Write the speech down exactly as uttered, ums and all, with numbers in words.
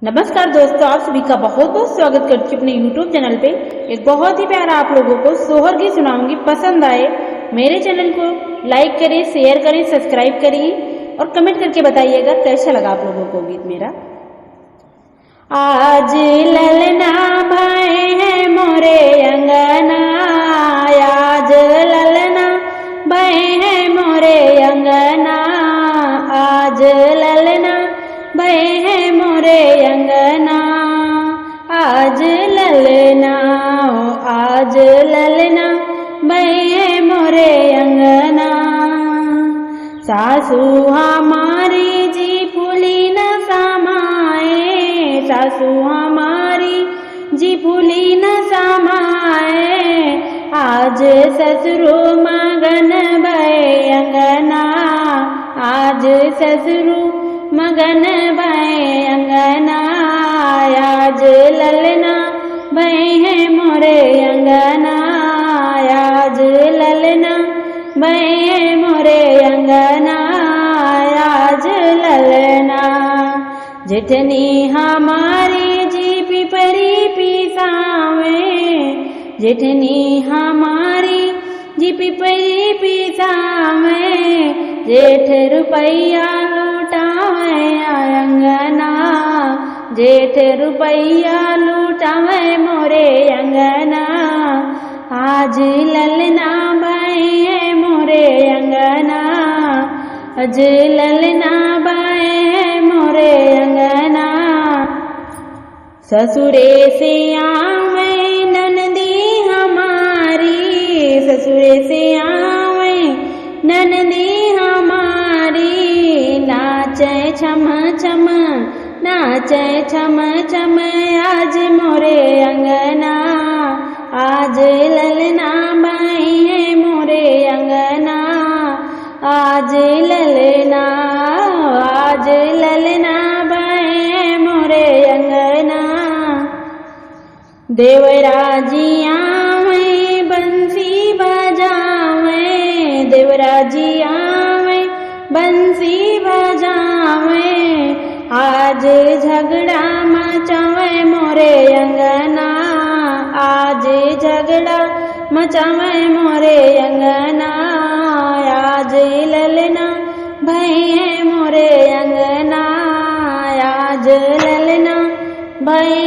नमस्कार दोस्तों, आप सभी का बहुत बहुत स्वागत करती हूँ अपने YouTube चैनल पे। एक बहुत ही प्यारा आप लोगों को सोहर गीत सुनाऊंगी, पसंद आए मेरे चैनल को लाइक करें, शेयर करें, सब्सक्राइब करें और कमेंट करके बताइएगा कैसा लगा आप लोगों को गीत मेरा। आज ललना भए हैं मोरे अंगना, आज ललना भए हैं मोरे अंगना, आज ललना भए हैं मोरे अंगना, आज ललना, आज ललना भए हैं मोरे अंगना। सासू हमारी जी फूली न समाए, सासू हमारी जी फूली न समाए, आज ससुरो मगन भए अंगना, आज ससुरो मगन भए अंगना, आज ललना भए हैं मोरे अंगना, आज ललना भए हैं मोरे अंगना, आज ललना। जेठनी हमारी जी पिपरी पिसावे, जेठनी हमारी जी पिपरी पिसावे, जेठ रुपया लुटावे अंगना, जेठ रुपया लुटावे मोरे अंगना। आज ललना भए हैं मोरे अंगना, आज ललना भए हैं मोरे अंगना। ससुरे से आवे ननदी हमारी, ससुरे से आवे ननदी हमारी, नाचे छम छम, नाचे छम छम आज मोरे अंगना, आज ललना भए हैं मोरे अंगना, आज ललना, आज ललना भए हैं मोरे अंगना। देवरा जी आवे बंसी बजावे, देवरा जी आवे बंसी बजावे, आज झगड़ा मचावे मोरे अंगना, आज झगड़ा मचावे मोरे अंगना, आज ललना भए हैं मोरे अंगना, आज ललना भए